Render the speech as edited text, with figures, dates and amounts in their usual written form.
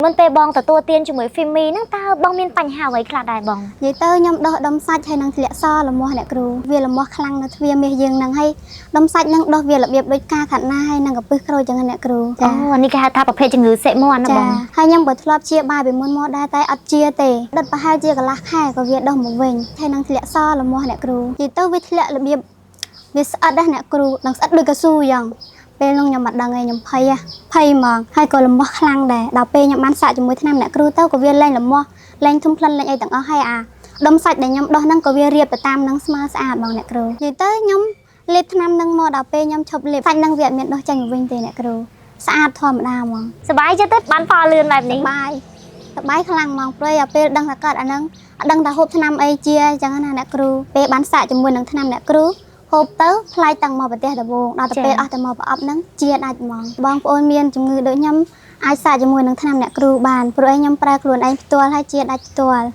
មុនពេលបងទទួលទានជាមួយ Fimi ហ្នឹងតើបងមានបញ្ហាអ្វីខ្លះដែរបង និយាយទៅខ្ញុំដោះដុំសាច់ហើយនឹងធ្លាក់សលមាស់អ្នកគ្រូវាលមាស់ខ្លាំងនៅទ្វារមាសយើងហ្នឹងហើយដុំសាច់ហ្នឹងដោះវារបៀបដូចការខាត់ណាហើយនឹងកពឹសក្រូចចឹងណាអ្នកគ្រូ អូអានេះគេហៅថាប្រភេទជំងឺសិមាន់ណា ចា បង ហើយខ្ញុំក៏ធ្លាប់ជាបាយពីមុនមកដែរតែអត់ជាទេដុតប្រហែលជាកន្លះខែក៏វាដោះមកវិញហើយនឹងធ្លាក់សលមាស់អ្នកគ្រូនិយាយទៅវាធ្លាក់របៀបវាស្អិតណាស់អ្នកគ្រូនឹងស្អិតដូចកៅស៊ូយ៉ាងពេលនោះខ្ញុំអត់ដឹងឯងខ្ញុំភ័យហ៎ភ័យហ្មងហើយក៏លមាស់ខ្លាំងដែរដល់ពេលខ្ញុំបានសាកជាមួយថ្នាំអ្នកគ្រូទៅក៏វាលែងលមាស់លែងធុំក្លិនលែងអីទាំងអស់ហើយអាដុំសាច់ដែលខ្ញុំដោះហ្នឹងក៏វារៀបទៅតាមហ្នឹងស្មើស្អាតហ្មងអ្នកគ្រូនិយាយទៅខ្ញុំលេបថ្នាំហ្នឹងមកដល់ពេលខ្ញុំឈប់លេបសាច់ហ្នឹងវាអត់មានដោះចេញមកវិញទេអ្នកគ្រូស្អាតធម្មតាហ្មង សប្បាយចិត្តទេបានផលលឿនបែបនេះ សបាយសបាយខ្លាំងហ្មងព្រោះឲ្យពេលដឹងថាកើតអាហ្នឹងអត់ដឹងថាហូបថ្នាំអីជាអញ្ចឹងណាអ្នកគ្រូពេលបានសាកជាមួយនឹងថ្នាំអ្នកគ្រូហូបទៅផ្លាយតាំងមកប្រទេសដំបូងដល់ទៅពេលអស់តែមកប្រអប់ហ្នឹងជាដាច់ហ្មងបងប្អូនមានជំងឺដូចខ្ញុំអាចសាកជាមួយនឹងថ្នាំអ្នកគ្រូបានព្រោះឯងខ្ញុំប្រើខ្លួនឯងផ្ទាល់ហើយជាដាច់ផ្ទាល់។